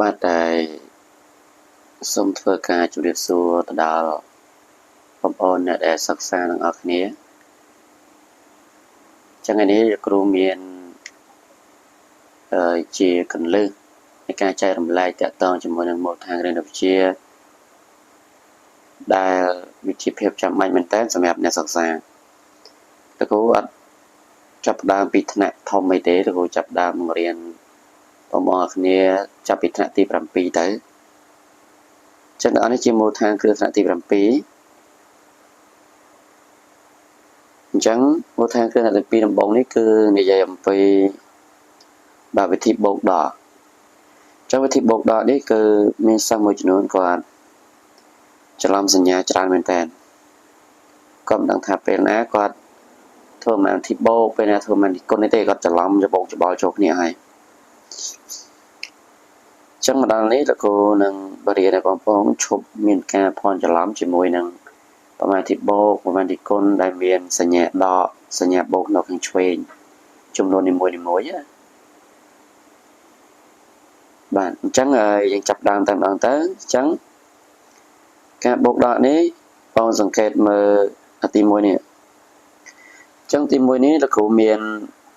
បាទតែសូមធ្វើការជម្រាបសួរទៅដល់បងប្អូនអ្នកដែលសិក្សាទាំងអស់គ្នាចឹងថ្ងៃនេះគ្រូមានជាកន្លឹះនៃការចែករំលែកតាក់ទងជាមួយនឹងមូលដ្ឋានគណិតវិទ្យាដែលវិជាភាពចាំបាច់មែនតើសម្រាប់អ្នកសិក្សាតើគ្រូអត់ចាប់ផ្ដើមពីថ្នាក់ធំអីទេតើគ្រូចាប់ដើមបង្រៀនបងប្អូនគ្នាចាប់ពីថ្នាក់ទី7ទៅចឹងដល់នេះជាមូលដ្ឋានគ្រឹះថ្នាក់ទី7អញ្ចឹងមូលដ្ឋានគ្រឹះថ្នាក់ទី2ដំបូងនេះគឺនិយាយអំពីបាទវិធីបូកដកចឹងវិធីបូកដកនេះគឺមានសិស្សមួយចំនួនគាត់ច្រឡំសញ្ញាច្រើនមែនតើគាត់មិនដឹងថាពេលណាគាត់ធ្វើម៉ានធីបូកពេលណាធ្វើម៉ានធីគុណនេះទេគាត់ច្រឡំច្បោកច្បល់ចូលគ្នាហើយចឹងមកដល់នេះលោកគ្រូនឹងបរៀនឲ្យបងប្អូនឈប់មានការភ័ន្តច្រឡំជាមួយនឹងប្រមាណទីបូកប្រមាណទីគុណដែលមានសញ្ញាដកសញ្ញាបូកនៅខាងឆ្វេងចំនួននីមួយៗណាបាទអញ្ចឹងយើងចាប់ដើមតែម្ដងទៅអញ្ចឹងការបូកដកនេះបងសង្កេតមើលអាទី1នេះអញ្ចឹងទី1នេះលោកគ្រូមាន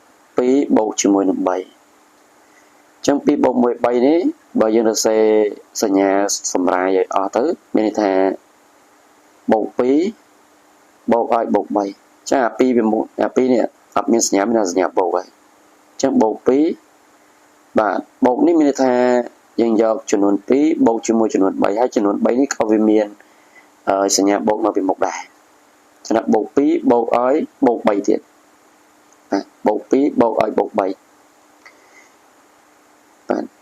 2បូកជាមួយនឹង3អញ្ចឹង2បូក1 3នេះបើយើងសរសេរសញ្ញាសម្រាយឲ្យអស់ទៅមានន័យថាបូក2បូកឲ្យបូក3ចាអា2វាមុខអា2នេះអត់មានសញ្ញាមានសញ្ញាបូកហើយអញ្ចឹងបូក2បាទបូកនេះមានន័យថាយើងយកចំនួន2បូកជាមួយចំនួន3ហើយចំនួន3នេះក៏វាមានសញ្ញាបូកនៅពីមុខដែរចំណុចបូក2បូកឲ្យបូក3ទៀតបាទបូក2បូកឲ្យបូក3បាទ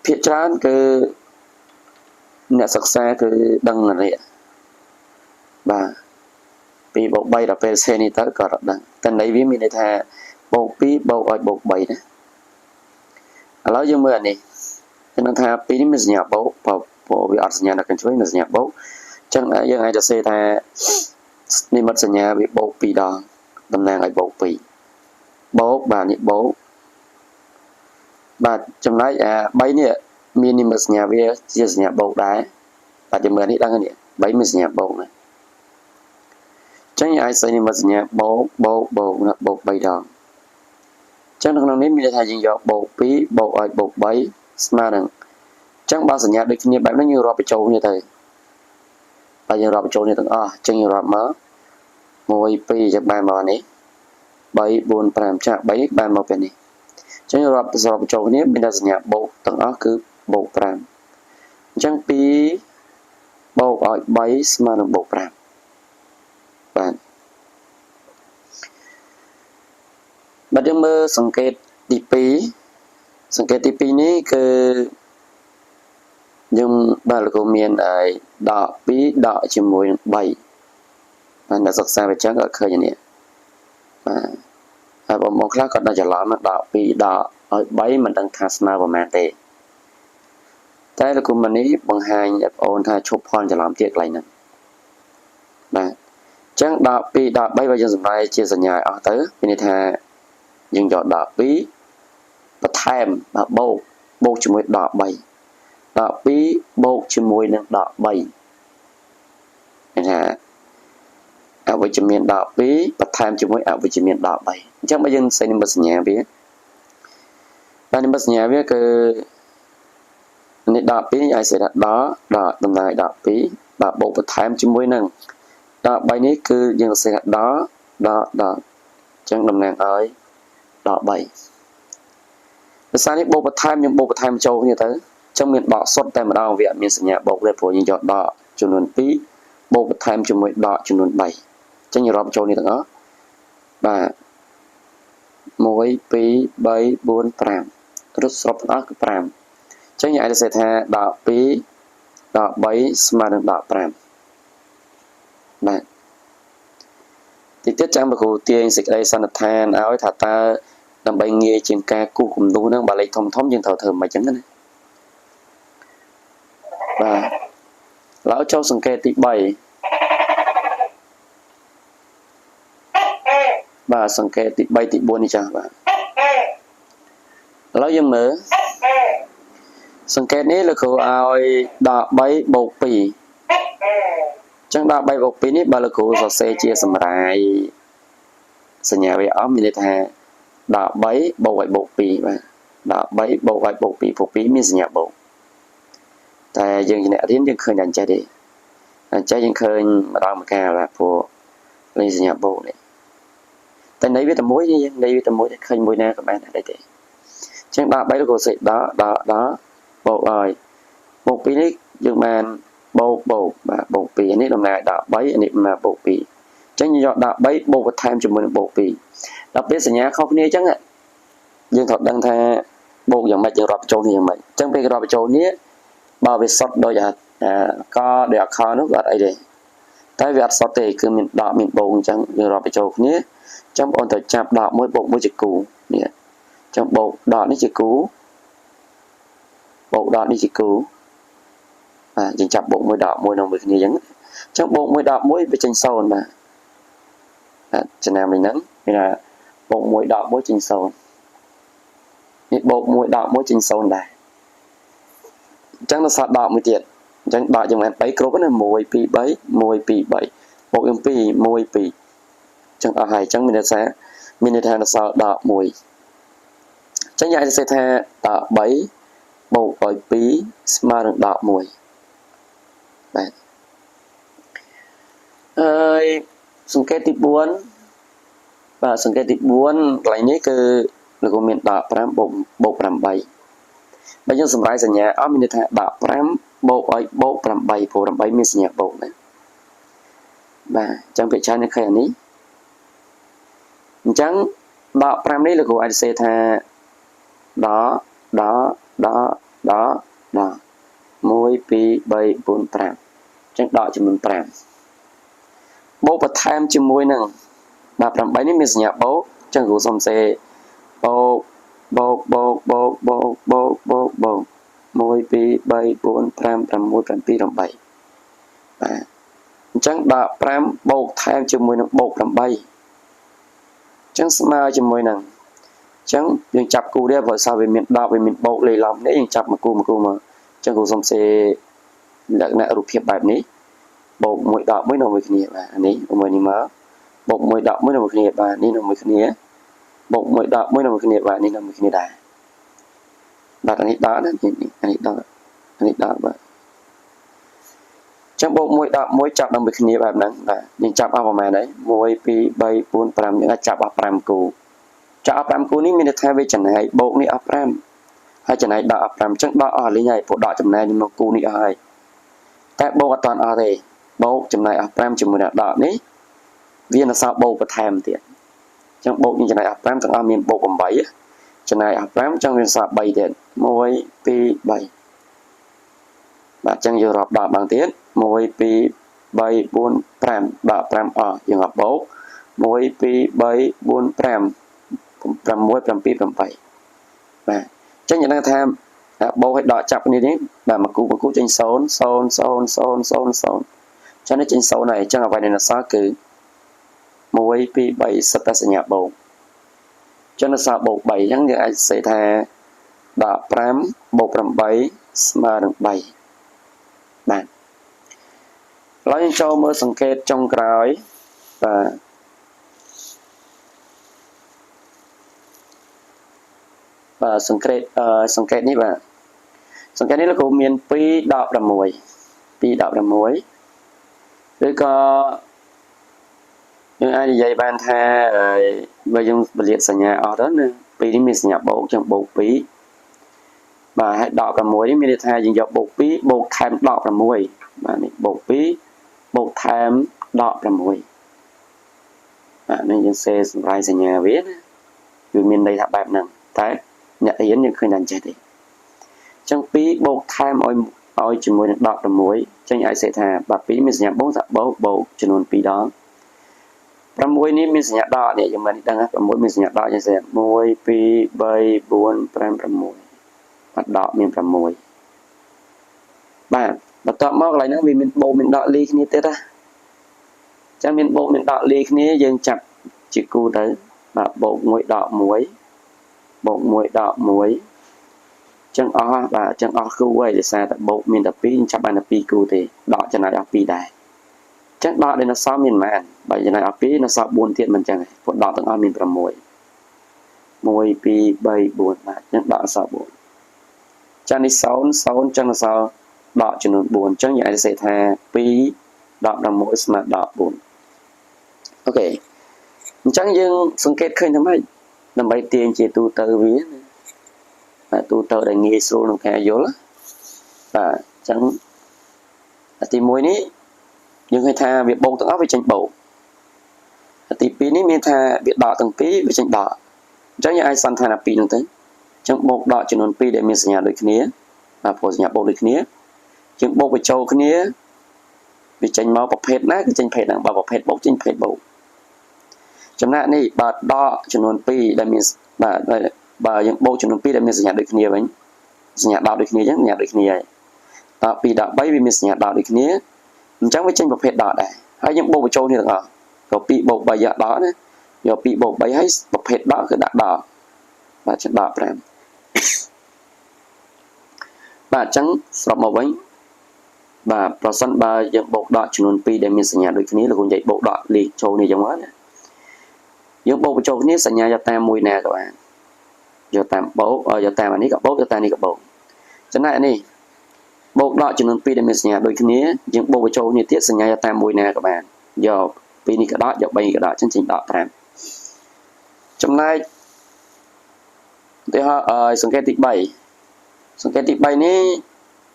ភាគច្រើនគឺអ្នកសិក្សាគឺដឹងនេះបាទ2បូក3ដល់ពេលសេនេះទៅក៏រត់ដឹងតែន័យវាមានន័យថាបូក2បូកឲ្យបូក3ណាឥឡូវយើងមើលអានេះគឺនឹងថា2នេះមានសញ្ញាបូកព្រោះវាអត់សញ្ញានៅខាងឆ្វេងមានសញ្ញាបូកអញ្ចឹងយើងអាចจะសេថានិមិត្តសញ្ញាវាបូក2ដងតំណាងឲ្យបូក2បូកបាទនេះបូកបាទចំណែកអា3នេះមាននិមិត្តសញ្ញាវាជាសញ្ញាបូកដែរបាទយើងមើលនេះដឹងនេះ3មានសញ្ញាបូកណាចឹងយើងអាចសេនិមិត្តសញ្ញាបូកបូកបូកណាបូក3ដងចឹងនៅក្នុងនេះមានន័យថាយើងយកបូក2បូកឲ្យបូក3ស្មើនឹងចឹងបើសញ្ញាដូចគ្នាបែបនេះយើងរាប់បញ្ចូលគ្នាទៅបាទយើងរាប់បញ្ចូលគ្នាទាំងអស់ចឹងយើងរាប់មក1 2ចឹងបានមកនេះ3 4 5ចា3នេះបានមកពេលនេះចឹងរាប់សរុបបញ្ចូលគ្នាមានតែសញ្ញាបូកទាំងអស់គឺបូក5អញ្ចឹង2បូកឲ្យ3ស្មើនឹងបូក5បាទបាទយើងមើលសង្កេតទី2សង្កេតទី2នេះគឺយើងបាទលោកគ្រូមានឲ្យដក2ដកជាមួយនឹង3បាទអ្នកសិក្សាវាចឹងក៏ឃើញនេះបាទហើយបងប្អូនខ្លះគាត់ដល់ច្រឡំដក2ដកឲ្យ3មិនដឹងថាស្មើប្រមាណទេតែលោកគ្រូនេះបង្ហាញឲ្យបងប្អូនថាឈប់ភ័ន្តច្រឡំទៀតកន្លែងហ្នឹងបាទអញ្ចឹងដក2ដក3បើយើងសម្រាយជាសញ្ញាឲ្យអស់ទៅមានន័យថាយើងយកដក2បន្ថែមបាទបូកបូកជាមួយដក3ដក2បូកជាមួយនឹងដក3មានថាអវិជ្ជមានដក2បន្ថែមជាមួយអវិជ្ជមានដក3អញ្ចឹងបើយើងសេនិមិត្តសញ្ញាវាបាទនិមិត្តសញ្ញាវាគឺនេះដក2នេះឲ្យសេថាដកដកតំណាងឲ្យដក2បាទបូកបន្ថែមជាមួយនឹងដក3នេះគឺយើងសេថាដកដកដកអញ្ចឹងតំណាងឲ្យដក3ភាសានេះបូកបន្ថែមយើងបូកបន្ថែមចូលគ្នាទៅអញ្ចឹងមានដកសុទ្ធតែម្ដងវាអត់មានសញ្ញាបូកទេព្រោះយើងយកដកចំនួន2បូកបន្ថែមជាមួយដកចំនួន3អញ្ចឹងយើងរាប់ចូលនេះទាំងអស់បាទ1 2 3 4 5រត់សរុបទាំងអស់គឺ5អញ្ចឹងយើងអាចសរសេរថាដក2ដក3ស្មើនឹងដក5បាទតិចទៀតចាំលោកគ្រូទាញសេចក្តីសន្និដ្ឋានឲ្យថាតើដើម្បីងាយជាងការគូសគំនូសហ្នឹងបើលេខធំធំយើងត្រូវធ្វើមិនអញ្ចឹងណាបាទឡើយចូលសង្កេតទី3បាទសង្កេតទី3ទី4នេះចាស់បាទឥឡូវយើងមើល សង្កេតនេះលោកគ្រូឲ្យដក3បូក2ចឹងដក3បូក2នេះបើលោកគ្រូសរសេរជាសម្រាយសញ្ញាវាអស់មានន័យថាដក3បូកឲ្យបូក2បាទដក3បូកឲ្យបូក2ព្រោះ2មានសញ្ញាបូកតែយើងជាអ្នករៀនយើងឃើញតែអញ្ចេះទេអញ្ចេះយើងឃើញម្ដងម្កាលបាទព្រោះលេខសញ្ញាបូកនេះតែន័យវាតែមួយទេន័យវាតែមួយទេឃើញមួយណាក៏បានដែរទេអញ្ចឹងដក3លោកគ្រូសេដកដកដកបូកឲ្យបូក2នេះយើងបានបូកបូកបាទបូក2នេះតំណាងដក3នេះតំណាងបូក2អញ្ចឹងយើងយកដក3បូកបន្ថែមជាមួយនឹងបូក2ដល់ពេលសញ្ញាខុសគ្នាអញ្ចឹងយើងត្រូវដឹងថាបូកយ៉ាងម៉េចយើងរាប់បញ្ចូលនេះយ៉ាងម៉េចអញ្ចឹងពេលរាប់បញ្ចូលនេះបើវាសុទ្ធដូចអាកដូចអាខនោះក៏អត់អីទេតែវាអត់សុទ្ធទេគឺមានដកមានបូកអញ្ចឹងយើងរាប់បញ្ចូលគ្នាអញ្ចឹងបងត្រូវចាប់ដក1បូក1ជាគូនេះអញ្ចឹងបូកដកនេះជាគូបូកដកនេះជាគូបាទយើងចាប់បូក1ដក1នៅមួយគ្នាអញ្ចឹងអញ្ចឹងបូក1ដក1វាចេញ0បាទបាទចំណាំនេះហ្នឹងមានថាបូក1ដក1ចេញ0នេះបូក1ដក1ចេញ0ដែរអញ្ចឹងដល់សល់ដកមួយទៀតអញ្ចឹងដកយ៉ាងម៉េច3គ្រប់ណា1 2 3 1 2 3បូកយ៉ាង2 1 2អញ្ចឹងអស់ហើយអញ្ចឹងមានន័យថាដល់សល់ដក1អញ្ចឹងយើងអាចសរសេរថាដក3បូកឲ្យ2ស្មើនឹងដក1បាទហើយសង្កេតទី4បាទសង្កេតទី4កន្លែងនេះគឺលោកមានដក5បូកបូក8បើយើងសម្រាយសញ្ញាអស់មានន័យថាដក5បូកឲ្យបូក8ព្រោះ8មានសញ្ញាបូកណាបាទអញ្ចឹងភាគច្រើនយើងឃើញអានេះអញ្ចឹងដក5នេះលោកគ្រូអាចសរសេរថាដកដកដកដកដក1 2 3 4 5អញ្ចឹងដកចំនួន5បូកបន្ថែមជាមួយនឹងបាទ8នេះមានសញ្ញាបូកអញ្ចឹងគ្រូសុំសេបូកបូកបូកបូកបូកបូកបូកបូក1 2 3 4 5 6 7 8បាទអញ្ចឹងដក5បូកថែមជាមួយនឹងបូក8អញ្ចឹងស្មើជាមួយនឹងអញ្ចឹងយើងចាប់គូនេះព្រោះសារវាមានដកវាមានបូកលេខឡំនេះយើងចាប់មកគូមកគូមកអញ្ចឹងគ្រូសុំសេលក្ខណៈរូបភាពបែបនេះបូក1ដក1នៅមួយគ្នាបាទនេះមួយនេះមកបូក1ដក1នៅមួយគ្នាបាទនេះនៅមួយគ្នាបូក1ដក1នៅមួយគ្នាបាទនេះនៅមួយគ្នាដែរបាទអានេះដកណានេះអានេះដកអានេះដកបាទចឹងបូក1ដក1ចាប់ដល់មួយគ្នាបែបហ្នឹងបាទយើងចាប់អស់ប្រហែលហើយ1 2 3 4 5យើងអាចចាប់អស់5គូចាប់អស់5គូនេះមានន័យថាវាចំណែកបូកនេះអស់5ហើយចំណែកដកអស់5អញ្ចឹងដកអស់លេងហើយព្រោះដកចំណែកក្នុងគូនេះអស់ហើយតែបូកអត់តាន់អស់ទេបូកចំណែកអស់5ជាមួយនឹងដកនេះវានៅសល់បូកបន្ថែមទៀតអញ្ចឹងបូកយើងចំណែកអស់5ទាំងអស់មានបូក8ចំណែកអស់5អញ្ចឹងវាសល់3ទៀត1 2 3បាទអញ្ចឹងយើងរាប់ដកបានទៀត1 2 3 4 5ដក5អស់យើងរាប់បូក1 2 3 4 5 6 7 8បាទអញ្ចឹងយើងដឹងថាបូកឲ្យដកចាប់គ្នានេះបាទមួយគូមួយគូចេញ0 0 0 0 0 0ចឹងនេះចេញ0ហើយអញ្ចឹងអ្វីដែលនៅសល់គឺ1 2 3សិតតែសញ្ញាបូកចឹងនៅសល់បូក3អញ្ចឹងយើងអាចសរសេរថាដក5បូក8ស្មើនឹង3បាទឥឡូវយើងចូលមើលសង្កេតចុងក្រោយបាទបាទសង្កេតសង្កេតនេះបាទសង្កេតនេះលោកគ្រូមាន2ដក6 2ដក6ឬក៏យើងអាចនិយាយបានថាបើយើងពលាតសញ្ញាអស់ទៅណា2នេះមានសញ្ញាបូកចឹងបូក2បាទហើយដក6នេះមានន័យថាយើងយកបូក2បូកថែមដក6បាទនេះបូក2បូកថែមដក6បាទនេះយើងសេសម្រាយសញ្ញាវាណាវាមានន័យថាបែបហ្នឹងតែអ្នករៀនយើងឃើញតែអញ្ចេះទេអញ្ចឹង2បូកថែមឲ្យជាមួយនឹងដក6ចឹងអាចសេថាបាទ2មានសញ្ញាបូកថាបូកបូកចំនួន2ដង6នេះមានសញ្ញាដកនេះយើងមិនដឹងណា6មានសញ្ញាដកយើងសេ1 2 3 4 5 6បាទដកមាន6បាទបន្ទាប់មកកន្លែងហ្នឹងវាមានបូកមានដកលីគ្នាទៀតណាចឹងមានបូកមានដកលីគ្នាយើងចាប់ជាគូទៅបាទបូក1ដក1បូក1ដក1 ចឹងអស់បាទចឹងអស់គូហើយដោយសារតែបូកមានតែ2ចាប់បានតែ2គូទេដកចំណែកអស់2ដែរចឹងដកដែលនៅសល់មានប៉ុន្មានបើចំណែកអស់2នៅសល់4ទៀតមិនចឹងទេព្រោះដកទាំងអស់មាន6 1 2 3 4បាទចឹងដកសល់4ចានេះ0 0ចឹងនៅសល់ដកចំនួន4ចឹងយើងអាចសរសេរថា2ដក6ស្មើដក4អូខេអញ្ចឹងយើងសង្កេតឃើញថាម៉េចដើម្បីទាញជាទូទៅវាបាទទូទៅដែលងាយស្រួលក្នុងការយល់បាទអញ្ចឹងទី1នេះយើងឃើញថាវាបូកទាំងអស់វាចេញបូកទី2នេះមានថាវាដកទាំងពីរវាចេញដកអញ្ចឹងយើងអាចសន្និដ្ឋានអា2ហ្នឹងទៅអញ្ចឹងបូកដកចំនួន2ដែលមានសញ្ញាដូចគ្នាបាទព្រោះសញ្ញាបូកដូចគ្នាយើងបូកបញ្ចូលគ្នាវាចេញមកប្រភេទណាគឺចេញភេទហ្នឹងបើប្រភេទបូកចេញភេទបូកចំណែកនេះបើដកចំនួន2ដែលមានបាទបើយើងបូកចំនួន2ដែលមានសញ្ញាដូចគ្នាវិញសញ្ញាដកដូចគ្នាអញ្ចឹងសញ្ញាដូចគ្នាហើយត2ដក3វាមានសញ្ញាដកដូចគ្នាអញ្ចឹងវាចេញប្រភេទដកដែរហើយយើងបូកបញ្ចូលគ្នាទាំងអស់ក៏2បូក3យកដកណាយក2បូក3ហើយប្រភេទដកគឺដាក់ដកបាទចឹងដក5បាទអញ្ចឹងសរុបមកវិញបាទប្រសិនបើយើងបូកដកចំនួន2ដែលមានសញ្ញាដូចគ្នាលោកគ្រូនិយាយបូកដកលេខចូលនេះអញ្ចឹងមកណាយើងបូកបញ្ចូលគ្នាសញ្ញាយកតាមមួយណាក៏បានយកតាមបូកយកតាមអានេះក៏បូកយកតាមនេះក៏បូកចំណែកអានេះបូកដកចំនួន2ដែលមានសញ្ញាដូចគ្នាយើងបូកបញ្ចូលគ្នាទៀតសញ្ញាយកតាមមួយណាក៏បានយក2នេះក៏ដកយក3នេះក៏ដកចឹងចេញដក5ចំណែកឧទាហរណ៍សង្កេតទី3សង្កេតទី3នេះ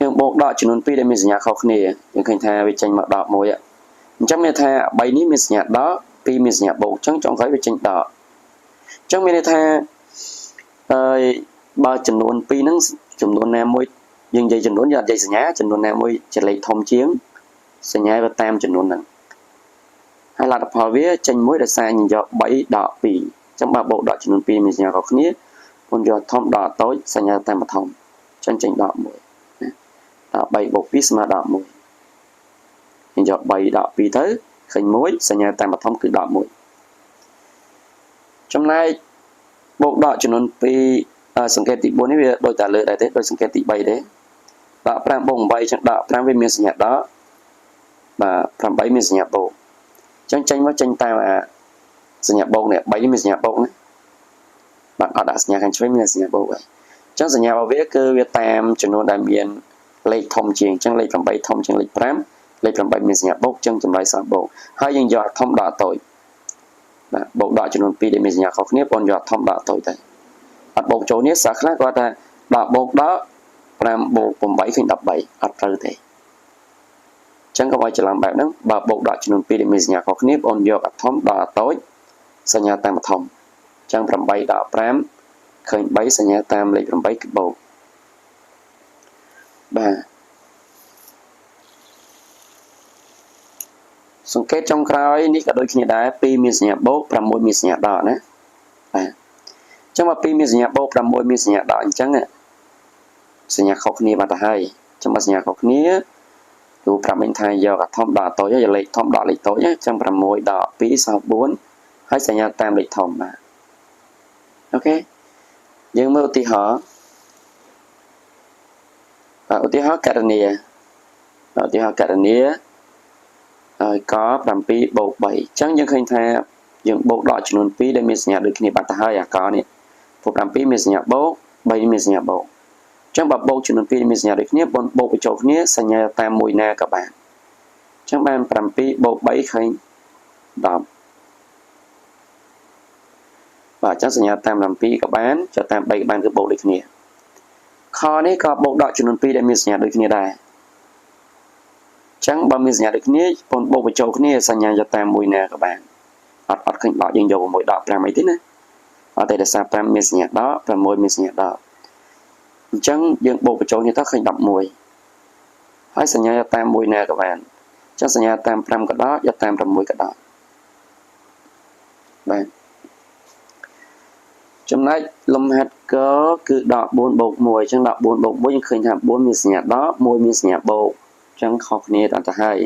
យើងបូកដកចំនួន2ដែលមានសញ្ញាខុសគ្នាយើងឃើញថាវាចេញមកដក1អញ្ចឹងមានថា3នេះមានសញ្ញាដក2មានសញ្ញាបូកអញ្ចឹងចុងក្រោយវាចេញដកអញ្ចឹងមានន័យថាហើយបើចំនួន2ហ្នឹងចំនួនណាមួយយើងនិយាយចំនួនយើងអត់និយាយសញ្ញាចំនួនណាមួយជាលេខធំជាងសញ្ញាវាតាមចំនួនហ្នឹងហើយលទ្ធផលវាចេញមួយដោយសារយើងយក3ដក2អញ្ចឹងបើបូកដកចំនួន2មានសញ្ញាខុសគ្នាពុនយកធំដកតូចសញ្ញាតាមបឋមអញ្ចឹងចេញដក1ណាដក3បូក2ស្មើដក1យើងយក3ដក2ទៅឃើញ1សញ្ញាតាមបឋមគឺដក1ចំណែកបូកដកចំនួន2សង្កេតទី4នេះវាដូចតែលើដែរទេដូចសង្កេតទី3ទេដក5បូក8អញ្ចឹងដក5វាមានសញ្ញាដកបាទ8មានសញ្ញាបូកអញ្ចឹងចេញមកចេញតាមអាសញ្ញាបូកនេះ3នេះមានសញ្ញាបូកណាបាទអត់ដាក់សញ្ញាខាងឆ្វេងមានសញ្ញាបូកហើយអញ្ចឹងសញ្ញារបស់វាគឺវាតាមចំនួនដែលមានលេខធំជាងអញ្ចឹងលេខ8ធំជាងលេខ5លេខ8មានសញ្ញាបូកអញ្ចឹងចម្លើយសល់បូកហើយយើងយកធំដកតូចបាទបូកដកចំនួន2ដែលមានសញ្ញាខុសគ្នាបងយកធំដកតូចទៅអត់បូកចូលនេះសិស្សខ្លះគាត់ថាដកបូកដក5បូក8ឃើញ13អត់ត្រូវទេអញ្ចឹងកុំឲ្យច្រឡំបែបហ្នឹងបើបូកដកចំនួន2ដែលមានសញ្ញាខុសគ្នាបងយកអធំដកតូចសញ្ញាតាមអធំអញ្ចឹង8ដក5ឃើញ3សញ្ញាតាមលេខ8គឺបូកបាទសង្កេតចុងក្រោយនេះក៏ដូចគ្នាដែរ2មានសញ្ញាបូក6មានសញ្ញាដកណាបាទអញ្ចឹងបើ2មានសញ្ញាបូក6មានសញ្ញាដកអញ្ចឹងសញ្ញាខុសគ្នាបាត់ទៅហើយអញ្ចឹងបើសញ្ញាខុសគ្នាគ្រូប្រាប់មិញថាយកអាធំដកតូចយកលេខធំដកលេខតូចអញ្ចឹង6ដក2សល់4ហើយសញ្ញាតាមលេខធំបាទអូខេយើងមើលឧទាហរណ៍បាទឧទាហរណ៍ករណីឧទាហរណ៍ករណីហើយក7បូក3អញ្ចឹងយើងឃើញថាយើងបូកដកចំនួន2ដែលមានសញ្ញាដូចគ្នាបាត់ទៅហើយអាកនេះព្រោះ7មានសញ្ញាបូក3មានសញ្ញាបូកអញ្ចឹងបើបូកចំនួន2មានសញ្ញាដូចគ្នាបងបូកបញ្ចូលគ្នាសញ្ញាតាមមួយណាក៏បានអញ្ចឹងបាន7បូក3ឃើញ10បាទអញ្ចឹងសញ្ញាតាម7ក៏បានចុះតាម3ក៏បានគឺបូកដូចគ្នាខនេះក៏បូកដកចំនួន2ដែលមានសញ្ញាដូចគ្នាដែរចឹងបើមានសញ្ញាដូចគ្នាបងបូកបញ្ចូលគ្នាសញ្ញាយកតាមមួយណាក៏បានអត់ឃើញដកយើងយក6ដក5អីទេណាអត់ទេដោយសារ5មានសញ្ញាដក6មានសញ្ញាដកអញ្ចឹងយើងបូកបញ្ចូលគ្នាទៅឃើញ11ហើយសញ្ញាយកតាមមួយណាក៏បានអញ្ចឹងសញ្ញាតាម5ក៏ដកយកតាម6ក៏ដកបាទចំណែកលំហាត់កគឺដក4បូក1អញ្ចឹងដក4បូក1យើងឃើញថា4មានសញ្ញាដក1មានសញ្ញាបូកចឹងខុសគ្នាតទៅហើយ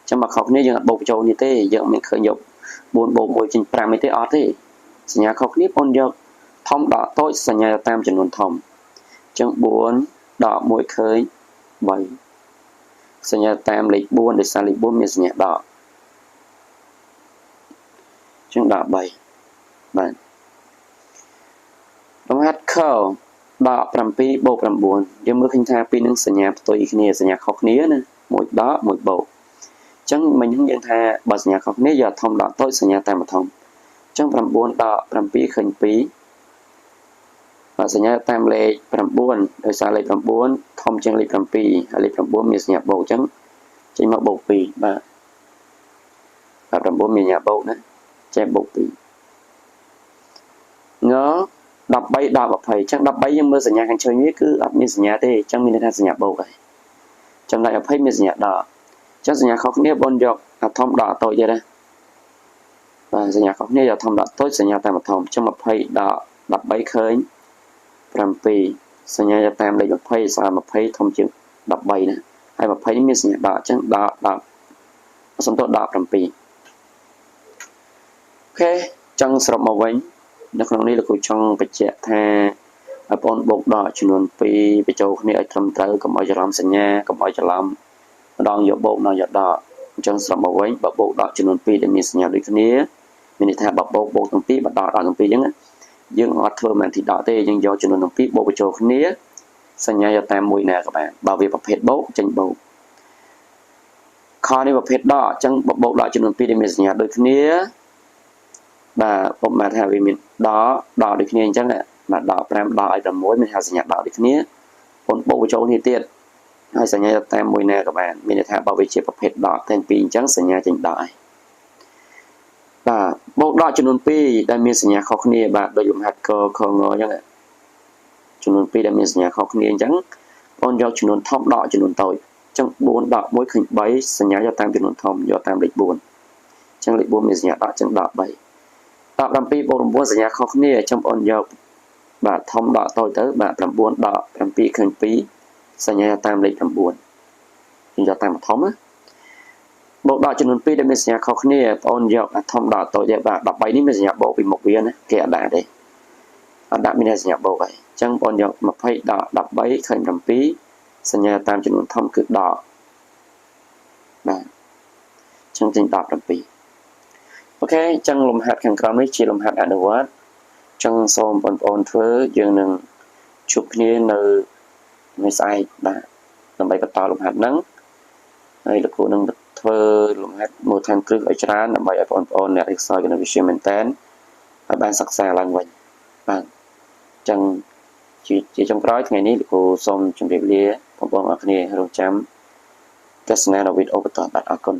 ចឹងបើខុសគ្នាយើងអត់បូកបញ្ចូលនេះទេយើងមិនឃើញយក4បូក1ចេញ5អីទេអត់ទេសញ្ញាខុសគ្នាបងយកធំដកតូចសញ្ញាតាមចំនួនធំ ចឹង4ដក1ឃើញ3សញ្ញាតាមលេខ4ដោយសារលេខ4មានសញ្ញាដកចឹងដក3បាទលំហាត់ខដក7បូក9យើងមើលឃើញថាពីរនឹងសញ្ញាផ្ទុយគ្នាសញ្ញាខុសគ្នាណាមួយដកមួយបូកចឹងមិញហ្នឹងយើងថាបើសញ្ញាខុសគ្នាយកធំដកតូចសញ្ញាតាមធំចឹង9ដក7ឃើញ2បាទសញ្ញាតាមលេខ9ដោយសារលេខ9ធំជាងលេខ7ហើយលេខ9មានសញ្ញាបូកចឹងចេញមកបូក2បាទបាទ9មានសញ្ញាបូកណាចេះបូក2ង13ដល់20ចឹង13យើងមើលសញ្ញាខាងជើងនេះគឺអត់មានសញ្ញាទេចឹងមានន័យថាសញ្ញាបូកហើយចំណែក20មានសញ្ញាដកចឹងសញ្ញាខុសគ្នាបងយកអាធំដកតូចទៀតណាបាទសញ្ញាខុសគ្នាយកធំដកតូចសញ្ញាតាមធំចឹង20ដក13ឃើញ7សញ្ញាតាមលេខ20សារ20ធំជាង13ណាហើយ20នេះមានសញ្ញាដកចឹងដក10សំទោសដក7អូខេចឹងសរុបមកវិញនៅក្នុងនេះលោកគ្រូចង់បញ្ជាក់ថាបងប្អូនបូកដកចំនួន2បញ្ចូលគ្នាឲ្យត្រឹមត្រូវកុំឲ្យច្រឡំសញ្ញាកុំឲ្យច្រឡំម្ដងយកបូកម្ដងយកដកអញ្ចឹងសរុបមកវិញបើបូកដកចំនួន2ដែលមានសញ្ញាដូចគ្នាមានន័យថាបើបូកបូកទាំងពីរបើដកដកទាំងពីរអញ្ចឹងយើងអត់ធ្វើមែនទីដកទេយើងយកចំនួនទាំងពីរបូកបញ្ចូលគ្នាសញ្ញាយកតាមមួយណាក៏បានបើវាប្រភេទបូកចេញបូកខនេះប្រភេទដកអញ្ចឹងបើបូកដកចំនួន2ដែលមានសញ្ញាដូចគ្នាបាទឧបមាថាវាមានដកដកដូចគ្នាអញ្ចឹងបាទដក5ដកឲ្យ6មានថាសញ្ញាដកដូចគ្នាបងបូកបញ្ចូលគ្នាទៀតហើយសញ្ញាតាមមួយណាក៏បានមានន័យថាបើវាជាប្រភេទដកទាំងពីរអញ្ចឹងសញ្ញាចេញដកហើយបាទបូកដកចំនួន2ដែលមានសញ្ញាខុសគ្នាបាទដូចលំហាត់កខងអញ្ចឹងចំនួន2ដែលមានសញ្ញាខុសគ្នាអញ្ចឹងបងយកចំនួនធំដកចំនួនតូចអញ្ចឹង4ដក1ឃើញ3សញ្ញាយកតាមចំនួនធំយកតាមលេខ4អញ្ចឹងលេខ4មានសញ្ញាដកអញ្ចឹងដក3ដក7បូក9សញ្ញាខុសគ្នាអញ្ចឹងបងយកបាទធំដកតូចទៅបាទ9ដក7ឃើញ2សញ្ញាតាមលេខ9យើងយកតាមធំណាបូកដកចំនួន2ដែលមានសញ្ញាខុសគ្នាបងយកអាធំដកតូចទេបាទ13នេះមានសញ្ញាបូកពីមុខវាណាគេអត់ដាក់ទេអត់ដាក់មានសញ្ញាបូកហើយអញ្ចឹងបងយក20ដក13ឃើញ7សញ្ញាតាមចំនួនធំគឺដកបាទអញ្ចឹងចេញ17អូខេអញ្ចឹងលំហាត់ខាងក្រោមនេះជាលំហាត់អនុវត្តអញ្ចឹងសូមបងប្អូនធ្វើយើងនឹងជួបគ្នានៅថ្ងៃស្អែកបាទដើម្បីបន្តលំហាត់ហ្នឹងហើយលោកគ្រូនឹងធ្វើលំហាត់មូលដ្ឋានគ្រឹះឲ្យច្រើនដើម្បីឲ្យបងប្អូនអ្នករៀនគណិតវិទ្យាមែនតើឲ្យបានសិក្សាឡើងវិញបាទអញ្ចឹងជាចុងក្រោយថ្ងៃនេះលោកគ្រូសូមជម្រាបលាបងប្អូនអរគ្នារងចាំទស្សនានៅវីដេអូបន្តបាទអរគុណ